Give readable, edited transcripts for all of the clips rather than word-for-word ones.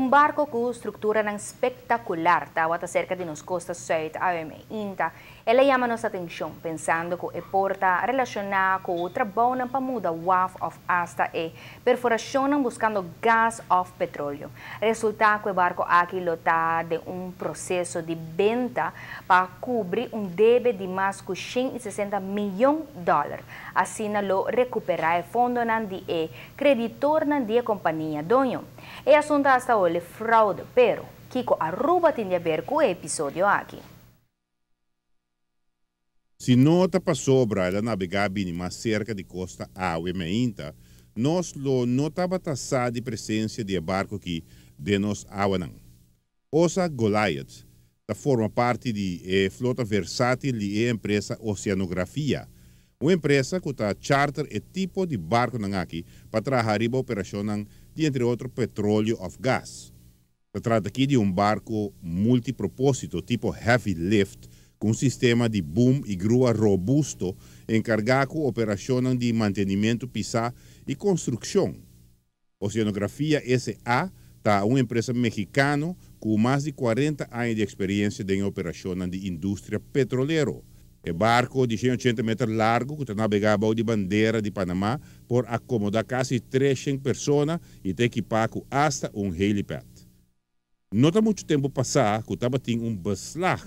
Un barco cu structuranan spectacular tawata cerca di nos costa zuid awe mainta. El a yama nos atencion, pensando cu e por ta relaciona cu trabounan pa muda waf of hasta e perforacionnan buscando gas of petroleo. Resulta cu e barco aki lo ta den un proceso di benta pa cubri un debe di mas cu 160 miyon dollar. Asina lo recupera e fondonan di e creditornan di e compania doño. E asunto a hasta hole fraude, pero kico Aruba tin di haber cu e episodio aki? Si no ta pasobra el a nabegá bini mas serka di kosta awe meinta, nos lo no tabata sa di presensia di e barku akí den nos awanan. Osa Goliath ta forma parti di e flota versátil di e empresa Oceanografia, un empresa ku ta charter e tipo di barkunan akí pa traha riba operashonnan di entre otro petroleo òf gas. Ta trata aki di un barku multipropósito tipo heavy lift ku un sistema di boom i grua robusto enkargá ku operashonnan di mantenimentu pisá i konstrukshon. Oceanografia SA. ta un empresa mexicano ku mas di kuarenta aña di eksperiensia den e operashonnan di industria petrolero. E barco di shen ochenta meter largo cu ta nabega bou di bandera di Panama por acomoda casi treshen persona y ta ekipa cu hasta un helipad. No ta mucho tempo pasa cu tabatin un beslag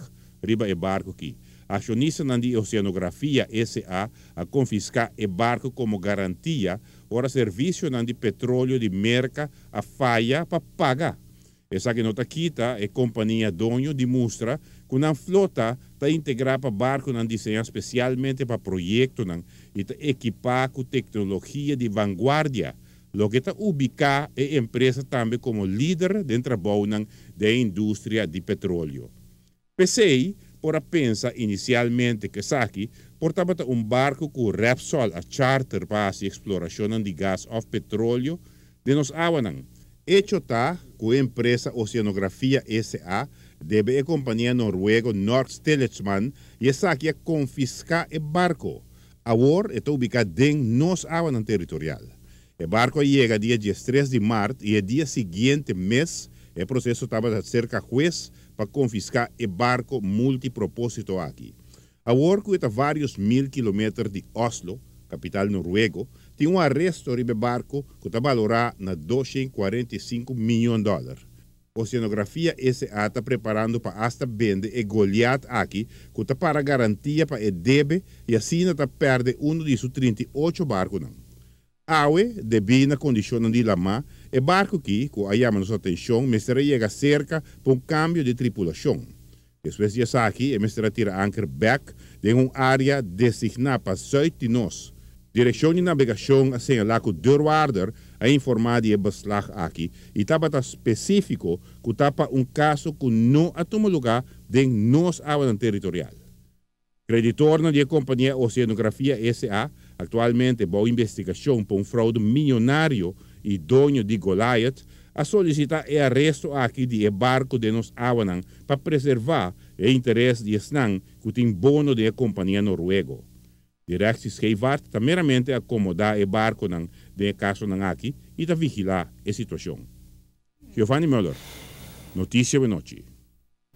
riba e barco aki. Accionistanan di Oceanografia SA a confisca e barco como garantia ora servicionan di petroleo di Merca a faya pa paga. Esaki no ta kita e kompania doño di mustra ku nan flota ta integrá pa barkunan diseñá spesialmente pa proyektonan i ta ekipá ku teknologia di vanguardia, loke ta ubiká e empresa tambe komo lider den trabounan den e industria di petroleo. P'esei, por a pensa inisialmente ku esaki por tabata un barku ku Repsol a charter pa hasi eksplorashonnan di gas òf petroleo den nos awanan. Echo ta ku e empresa Oceanografia SA. debe e kompania noruego Norsk Tillitsmann i esaki a konfiská e barko. Awor e ta ubiká den nos awanan teritorial. E barko a yega dia diestres di mart i e dia siguiente mes e proseso tabata serka hues pa konfiská e barko multipropósito aki. Awor ku e ta vários mil kilometer di Oslo, kapital noruego, tin un aresto riba e barko ku ta balorá na 245 mion dòler. Oceanografia SA ta preparando pa asta bende e Goliath aki ku ta para garantia pa e debe i asina ta pèrdè unu di su 38 barkunan. Awe, debí na kondishonnan di lamá, e barku ki, ku a yama nos atenshon, mester a yega serka pa un kambio di tripulashon. Despues di esaki, e mester a tira anker bèk den un área designá pa sùit di nos. Direkshon di Nabegashon a señalá ku deurwaarder a informá di e beslag aki i tabata spesífiko ku ta pa un kaso ku no a tuma lugá den nos awanan teritorial. Kreditornan di e kompania Oceanografia SA. aktualmente bou investigashon pa un froude miyonario i doño di Goliath, a solisitá e aresto aki di e barku den nos awanan pa preservá e interes di esnan ku tin bono den e kompania noruego. Directie Scheepvaart ta meramente akomodá e barkunan den e kasonan aki i ta vigilá e situashon. Giovanni Muller, Noticia Wenochi.